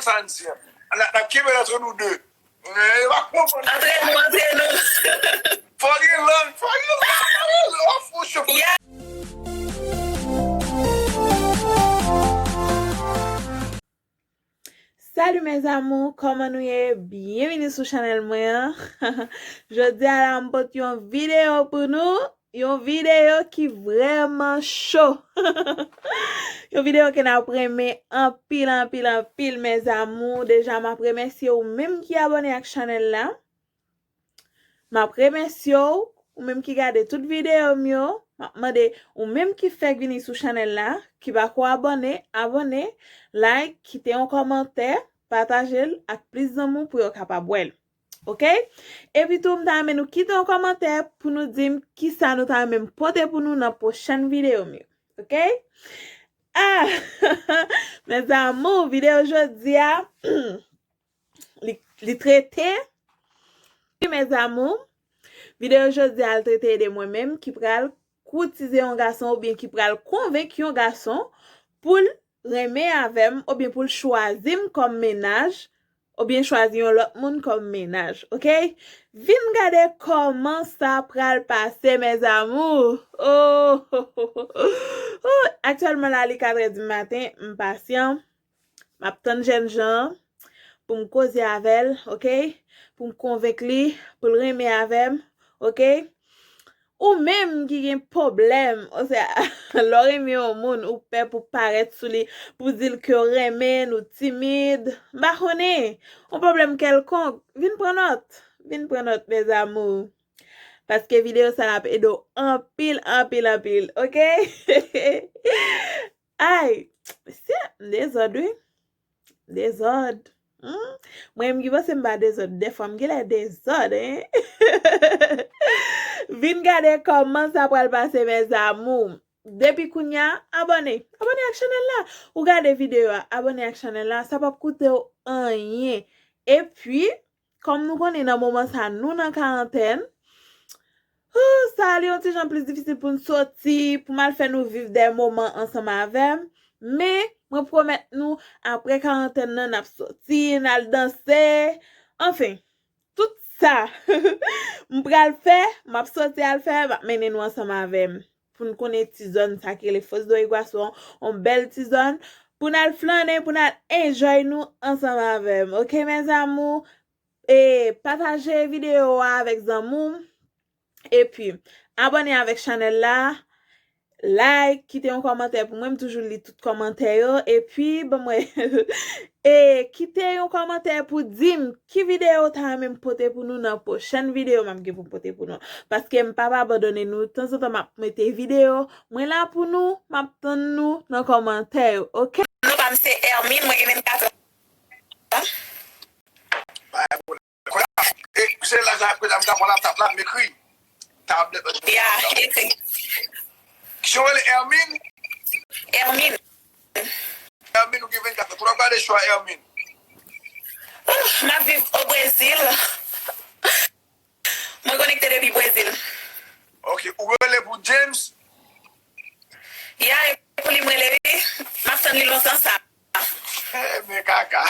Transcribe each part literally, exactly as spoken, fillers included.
sa n di an. N ap, n ap kenbe l antre nou de. Eh, yo pa konprann. Antre nou, antre nou. Fò gen lang, fò gen lang, fò gen lang, fò gen lang. Salut mes amours, kòman nou ye? Byenvini sou chanèl mwen an. Jodi a la, m pote yon videyo pou nou. Yon videyo ki vrèman cho. Yon videyo ke n ap renmen anpil, anpil, anpil, mes amours. Deja, m ap remèsye ou menm ki abòne ak chanèl la. M ap remèsye w, ou menm ki gade tout videyo m yo. M ap mande ou menm ki fèk vini sou chanèl la, ki pako abòne, abòne, like, kite yon kòmantè, pataje l ak plis zanmi w pou yo kapab wè l. Oke? Epi tou, m ta renmen nou kite yon kòmantè pou nou di m kisa nou ta renmen m pote pou nou nan pwochèn videyo m yo. Oke? Ah! Mes amours, videyo jodi a, li, li trete. Wi, mes amours, videyo jodi a, l trete de mwen menm ki pral koutize yon gason oubyen ki pral konvenk yon gason pou l renmen avè m oubyen pou l chwazi m kòm mennaj oubyen chwazi yon lòt moun kòm mennaj, oke? Vin gade kòman sa pral pase, mes amours. Oh, oh, oh, oh, oh. Aktyèlman la, li katrè di maten, m pasyan. M ap tann jènjan an pou m koze avè l, oke? Pou m konvenk li, pou l renmen avè m, oke? Ou menm ki gen pwoblèm, osea, lè w renmen yon moun, ou pè pou parèt sou li, pou di l ke w renmen l, ou timid, m pa konnen, yon pwoblèm kèlkonk, vin pran nòt, vin pran nòt, mes amours. Paske videyo sa a ap ede w anpil, anpil, anpil, oke? Ay, mesye, m dezòd, wi. Dezòd. Hmm? Mwen menm ki panse m pa dezòd, dèfwa m genlè dezòd, hein? Vin gade kòman sa pral pase, mes amours. Depi kounye a, abòne. Abòne ak chanèl la. Ou gade videyo a, abòne ak chanèl la. Sa p ap koute w anyen. Epi, kòm nou konnen nan moman sa, nou nan karantèn, Hoo, sa li yon ti jan plis difisil pou n soti, pou m al fè nou viv de moman ansanm avè m. Men, mwen pwomèt nou, apre karantèn nan, n ap soti, n al danse. Anfen, tout sa m pral fè, m ap soti al fè, m ap mennen nou ansanm avè m. Pou n konnen ti zòn sa ki rele Foz do Iguaçu, yon bèl ti zòn. Pou n al flannen, pou n al enjoy nou ansanm avè m. Oke, mes amours? E pataje videyo a avèk zanmi w. Epi, abòne avèk chanèl la. Like, kite yon kòmantè pou mwen. M toujou li tout kòmantè yo. Epi, ban mwen, e kite yon kòmantè pou di m ki videyo w ta renmen m pote pou nou nan pwochèn videyo m ap gen pou m pote pou nou. Paske m p ap abandone nou. Tanzantan, m ap mete videyo. Mwen la pou nou. M ap tann nou nan kòmantè yo. Oke? Non pa m se Hermine, mwen gen vennkat an. Bay pwoblèm. Kounye a, e, se laj la, kounye a, m ka pran laptop la, m ekri. Tablèt la, m ekri. Ya, ekri. Kijan w rele, Hermine? Hermine. Hermine, ou gen vennkat an. Kote w ap gade cho a, Hermine? Ouf, m ap viv o Brezil. Mwen konekte depi Brezil. Ok, ou rele pou James? Ya, e pou li m rele, wi. M ap tann li lontan sa. Eh, men kaka.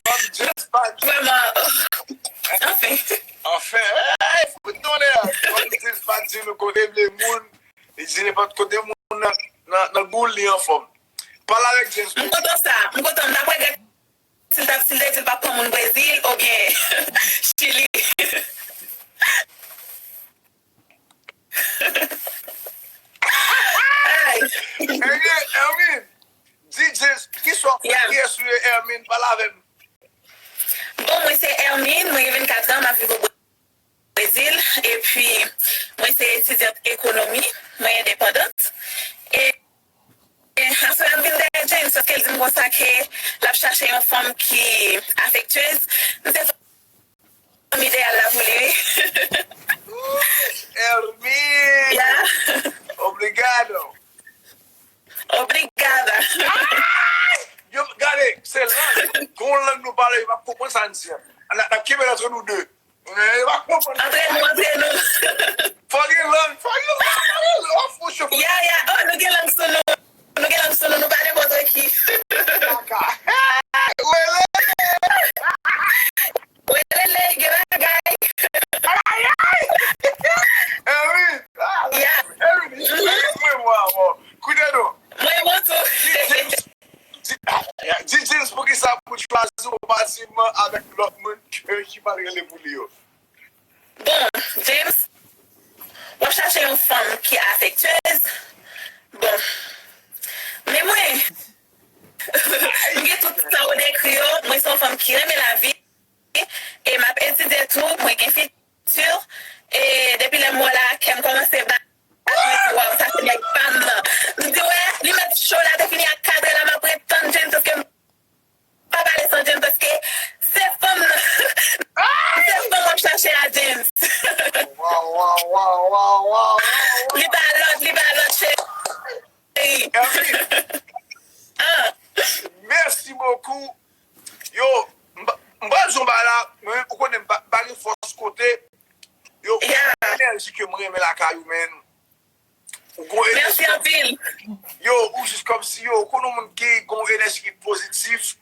Kòm James pa di. Vrèman. Anfen. Anfen. Eh, fout tonè. Kòm James pa di nou kote l vle moun, li di nenpòt kote moun nan, nan, nan gou l, li anfòm. Pale avèk James. M kontan sa. M kontan. M t ap regrèt si l t ap, si l te di l p ap pran moun Brezil oubyen Chili. Ay. Ebyen, Hermine, di James, kisa w ap fè, kiyès ou ye, Hermine, pale avè m. Bon, mwen se Hermine, mwen gen vennkat an, m ap viv o Brezil, epi mwen se etidyant ekonomi, mwen endepandant. E, e aswè a m vin dèyè James, paske l di m konsa ke l ap chache yon fanm ki afektyez. M se fanm ideyal la pou li, wi. Hermine! Ya. Obrigado! Obrigada! Ay! Yo, gade, se lang. Gon lang nou pale, yo p ap konprann sa n di an. N ap, n ap kenbe l antre nou de. Yo p ap konprann. Antre nou, antre nou. Fò gen lang, fò gen lang, fò gen lang, fò gen lang. Ya, ya, oh, nou gen lang sou nou. Nou gen sou nou, nou pa nenpòt ki. Kaka. Wele! Wele, gen bagay. Ay, ay, ay! Erwin! Ah, yeah. Erwin, mwen, mwen, mwen. Koute non. Mwen, mwen tou. Di, di, di James poukisa pou chwazi yon konpatiman avèk lòt moun ki, ki pa t rele pou li yo. Bon, James, w ap chache yon fanm ki afektyez. Bon, men mwen, m gen tout sa w dekri yo. Mwen se yon fanm ki renmen lavi. E m ap etidye tou. Mwen gen fiti. E depi lè m wè w la, kè m kòmanse bat. Mwen di, waw, sa se nèg pa m nan. M di, wè, li mèt cho la, te fini ak kat è la, m ap ret tann James, paske m pa pale san James, paske se fanm nan. Se fanm w ap chache a, James. Waw, waw, waw, waw, waw, waw. Li pa lòt, li pa lòt, cheri. Erwin. Ah. Merci beaucoup. Yo, m pa, m pral di yon bagay la, mwen, ou konnen m pa, m pa gen fòs kote. Yo, ou gen enèji ke mwen renmen lakay ou, men. Ou gen enèji. Mèsi anpil. Yo, ou jis kòmsi, yo, ou konnen yon moun ki gen yon enèji ki pozitif.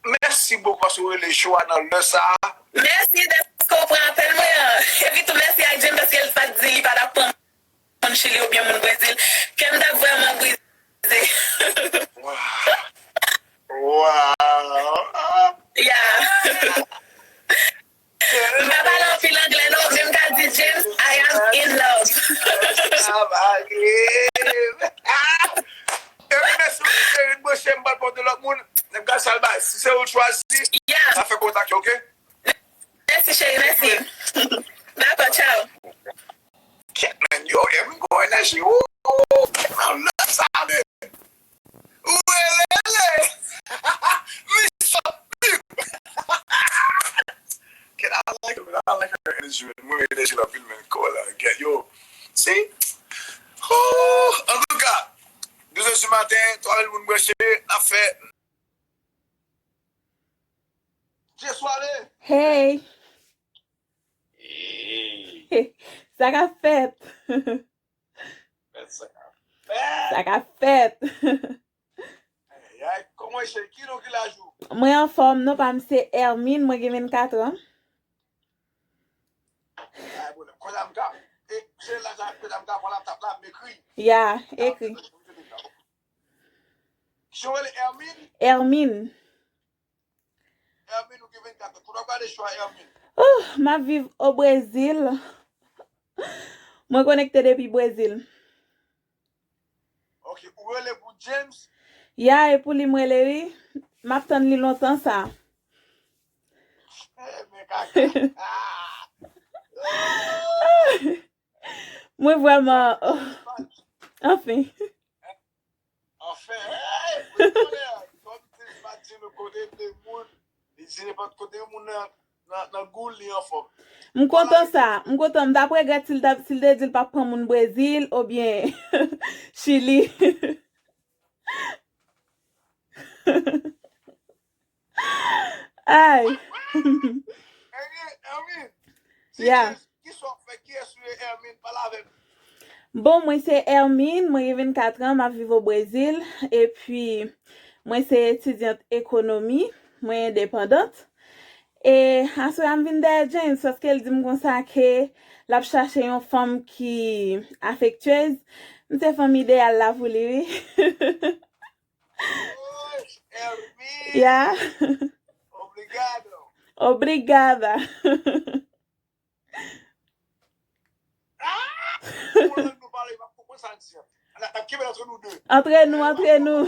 Mèsi bokou paske ou rele cho a nan lè sa a. Mèsi dèske ou pran apèl mwen an. Epi tou mèsi ak James paske l pa t di li pa t ap pran moun Chili oubyen moun Brezil, kè m t ap vrèman brize. Waw. Waw. Ya. M pa pale anpil anglè non, men m ka di, James, I am in love. Epi mèsi pou cheri m, mwen cheri m pa t pote lòt moun. Nèg ka sal bay. Si se ou chwazi, sa fè kontak yo, oke? Mèsi cheri, mèsi. Dakò, tchaw. Kèt, men, yo, Erwin gon enèji. Woo, kèt, men, lè sa, men. Ou rele, rele. Michel Pip. Kèt, I like it, man. I like her energy, man. Mwen enèji l anpil, men, kò la. Kèt, yo. Si. Woo, antouka, douz è di maten, twa mil moun branche, n ap fè. Hey. Sa k ap fèt? Sa k ap fèt? Mwen anfòm, non pa m se Hermine, mwen gen vennkat an. Ya, ekri. Hermine. Hermine, ou gen vennkat an. Kote w ap gade cho a, Hermine? Oh, m ap viv o Brezil. Mwen konekte depi Brezil. Ok, ou rele pou James? Ya, e pou li m rele, wi. M ap tann li lontan, sa. Eh, men kaka. Mwen vrèman, oh. Anfen. Anfen, hey, wi, konnen, kòm James pa di nou kote l te moun, li di nenpòt kote yon moun nan, nan, nan gou l, li anfòm. M kontan sa, m kontan, m t ap regrèt si l t ap, si l te di l p ap pran moun Brezil oubyen Chili. Ay. Hermine, Hermine, di James, kisa w ap fè, kiyès ou ye, Hermine, pale avè m. Bon, mwen se Hermine, mwen gen vennkat an, m ap viv o Brezil, epi mwen se etidyant ekonomi, mwen endepandant. E aswè a m vin dèyè James, paske l di m konsa ke l ap chache yon fanm ki afektyez. M se fanm ideyal la pou li, wi. Woy, Hermine! Ya. Obrigado. Obrigada. Ah! Pou lang nou pale, m ap konprann sa l di an. N ap, n ap kenbe l antre nou de. Antre nou, antre nou.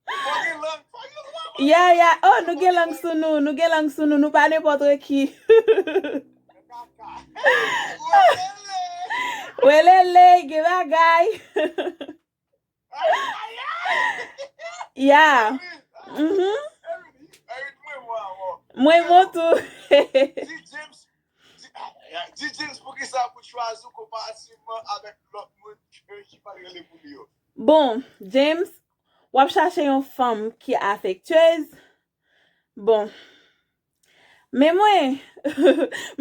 Fò gen lang, fò gen lang. Ya, ya. Oh, nou gen lang sou nou, nou gen lang sou nou, nou pa nenpòt ki. Kaka. Welele. Welele, gen bagay. Ya. Mhm. Mwen bon tou. Di James, di, di James poukisa pou chwazi w konparativman avèk lòt moun ki pa rele pou li yo. Bon, James, w ap chache yon fanm ki afektyez. Bon. Men mwen,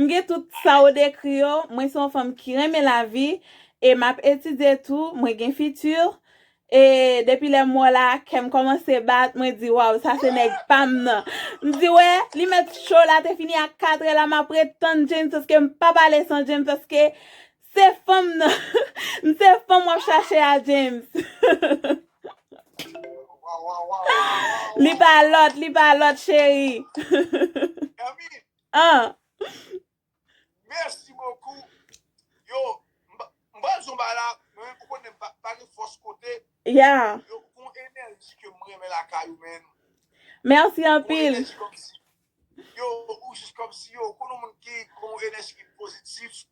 m gen tout sa w dekri yo. Mwen se yon fanm ki renmen lavi e m ap etidye tou. Mwen gen fiti. E depi lè m wè w la, kè m kòmanse bat, mwen di, "Waw, sa se nèg pa m nan." M di, "Wè, li mèt cho la, te fini a katrè la, m ap ret tann James, paske m pa pale san James, paske se fanm nan, m se fanm w ap chache a, James." Li pa lòt, li pa lòt, cheri. An. Merci beaucoup. Yo, m pa- m pral di yon bagay la, men ou konnen m pa pa gen fòs kote. Ya. Yo, ou gon enèji ke m renmen lakay ou, men. Mèsi Ou gon anpil. Enèji kòmsi. Yo, ou jis kòmsi, yo, ou konnen yon moun ki gon enèji ki pozitif.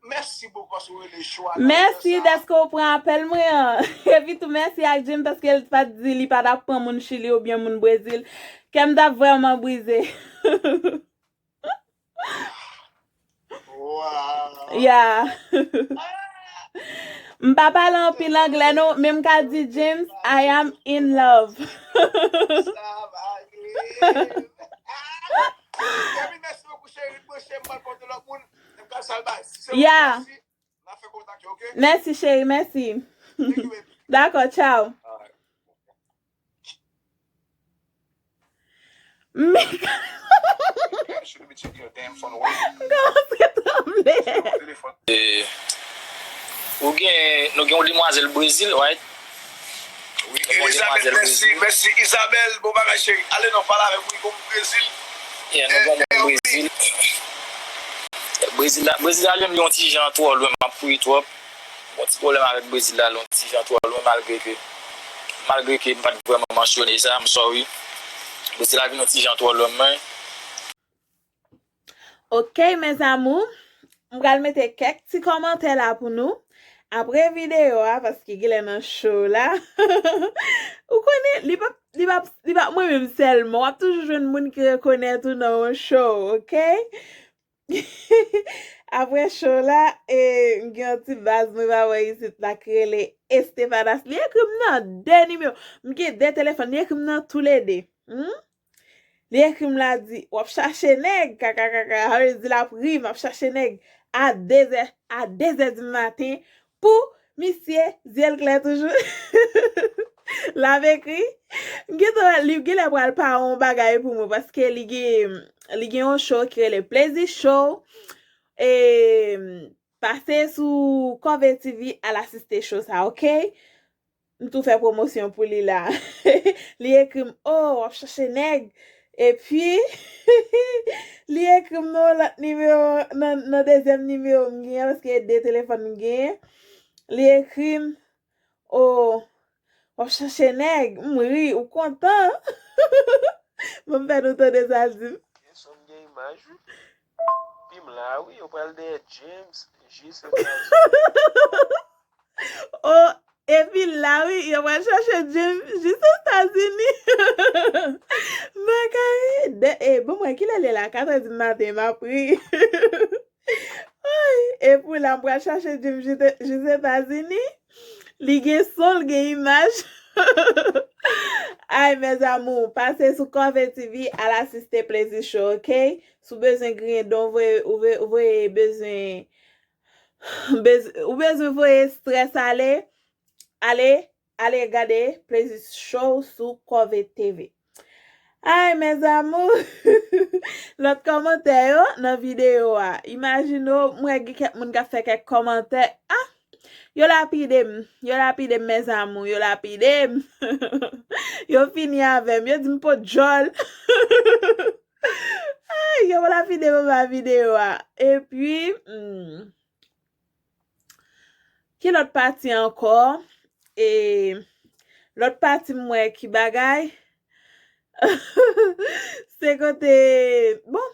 Mèsi bokou paske ou rele cho a. Mèsi dèske w pran apèl mwen an. Epi tou mèsi ak Jim paske l pa t di li pa t ap pran moun Chili oubyen moun Brezil. Kè m t ap vrèman brize. Wow. Ya. M pa pale anpil anglè non, men m ka di James, I am in love. Sa va ye. Kevin, mèsi bokou cheri, m branche, m pral pote lòt moun. M pral sal bay. Si se Yeah. N ap fè kontak yo, ok? Mèsi cheri, mèsi. Thank you, baby. Dakò, tchaw. Alright. Men Should be checking your damn phone away. kòmanse tranble. Telefòn. Eh, ou gen, nou gen yon demwazèl Brezil, right? Wi, Elizabeth, mèsi, mèsi. Isabelle, bon bagay cheri. Ale non, pale avè m, wi, gon moun Brezil. Yeah, nou gen yon moun Brezil. Brezil la, Brezil la, li yon ti jan twò lwen, m ap kouri twòp. Gon ti pwoblèm avèk Brezil la, li yon ti jan twò lwen, malgre ke, malgre ke m pa t vrèman mansyone sa, I'm sorry. Brezil la vin yon ti jan twò lwen, men. Ok, mes amours, m pral mete kèk ti kòmantè la pou nou. Apre videyo a, paske genlè nan show la. Ou konnen, li pa, li pa, li pa mwen menm sèlman. W ap toujou jwenn moun ki rekonèt ou nan yon show, ok? Apre show la, e, m gen yon ti baz mwen pa wè isit la ki rele Estefanas. Li ekri m nan de nimewo. M gen de telefòn, li ekri m nan toulede. Hmm? Li ekri m la di, w ap chache nèg, kakakaka, sa vle di l ap ri, m ap chache nèg a dezè, a dezè di maten pou misye, zye l klè toujou. L ap ekri. M gentan wè, li genlè pral pare yon bagay pou mwen, paske li gen, li gen yon show ki rele Plezi Show. E, pase sou Kòve T V, al asiste show sa, ok? M tou fè pwomosyon pou li la. Li ekri m, oh, w ap chache nèg. Epi, li ekri m nan yon lòt nimewo, nan, nan dezyèm nimewo m genyen, paske e de telefòn m genyen. Li ekri m, oh, w ap chache nèg. M ri, ou kontan. Bon, m fè nou tande sa l di m. Gen son m gen imaj wi. Pi m la wi, yo pral dèyè James, jis Etazini. Oh, epi la wi, yo pral chache James jis Etazini. Bagay, de, e, bon, mwen, kilè l ye la? Katrè di maten, m ap ri. Ay, epi la, m pral chache James jis, jis Etazini. Li gen son, l gen imaj. Ay, mes amours, pase sou Kòve T V, al asiste Plezi Show, ok? Si w bezwen griyen don, voye, ou ve-, ou voye bezwen, bez-, ou bezwen voye strès ale, ale, ale gade Plezi Show sou Kòve T V. Ay, mes amours, lòt kòmantè yo nan videyo a. Imajine w, mwen gen kèk moun k ap fè kèk kòmantè. Ah! Yo lapide m, yo lapide m, mes amours, yo lapide m. Yo fini avè m, yo di m pot djòl. Ay, yo lapide m anba videyo a. Epi, hmm, ki lòt pati ankò? E lòt pati m wè ki bagay. Se kote, bon,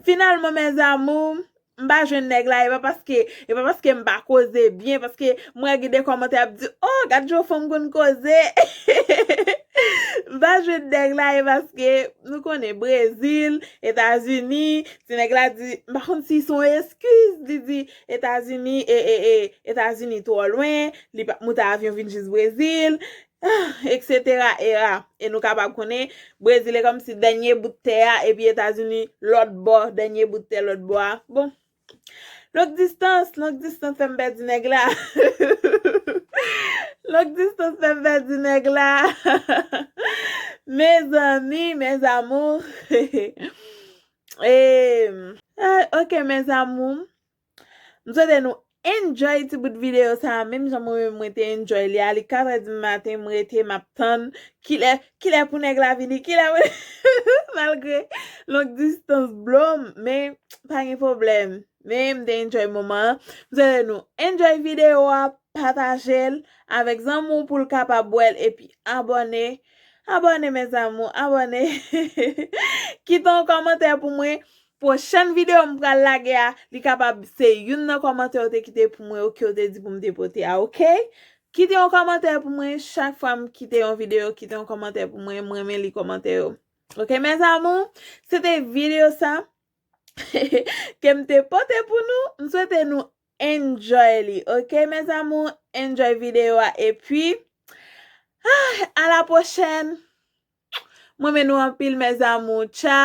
finalman, mes amours, m pa jwenn nèg la, e pa paske, e pa paske m pa koze byen, paske m wè gen de kòmantè ap di, oh, gad jan fanm konn koze. M pa jwenn nèg la, e paske nou konnen Brezil, Etazini, ti nèg la di, m pa konn si se yon eskiz, li di Etazini, e, e, e, Etazini twò lwen, li pa moute avyon vin jis Brezil, etsetera, era. E nou kapab konnen, Brezil e kòmsi dènye bout tè a, epi Etazini lòt bò, dènye bout tè lòt bò a. Bon. Long distance, long distance fè m pèdi nèg la. Long distance fè m pèdi nèg la. Mezanmi, mes amours. Eh, ah, ok, mes amours. M swete nou enjoy ti bout videyo sa a, menm jan mwen menm mwen te enjoy li a. Li kat è di maten, m rete, m ap tann. Kilè, kilè pou nèg la vini, kilè pou... Malgre long distance blow m, men pa gen pwoblèm. Men m te enjoy moman an. M swete nou enjoy videyo a, pataje l avèk zanmi w pou l kapab wè l, epi abòne. Abòne, mes amours, abòne. Kite yon kòmantè pou mwen. Pwochèn videyo m pral lage a, li kapab se youn nan kòmantè yo te kite pou mwen, yo ke yo te di pou m te pote a, ok? Kite yon kòmantè pou mwen, chak fwa m kite yon videyo, kite yon kòmantè pou mwen, m renmen li kòmantè yo. Ok, mes amours, se te videyo sa ke m te pote pou nou. M swete nou enjoy li, ok, mes amours? Enjoy videyo a, epi, ah, à la prochaine. Mwen renmen nou anpil, mes amours. Ciao.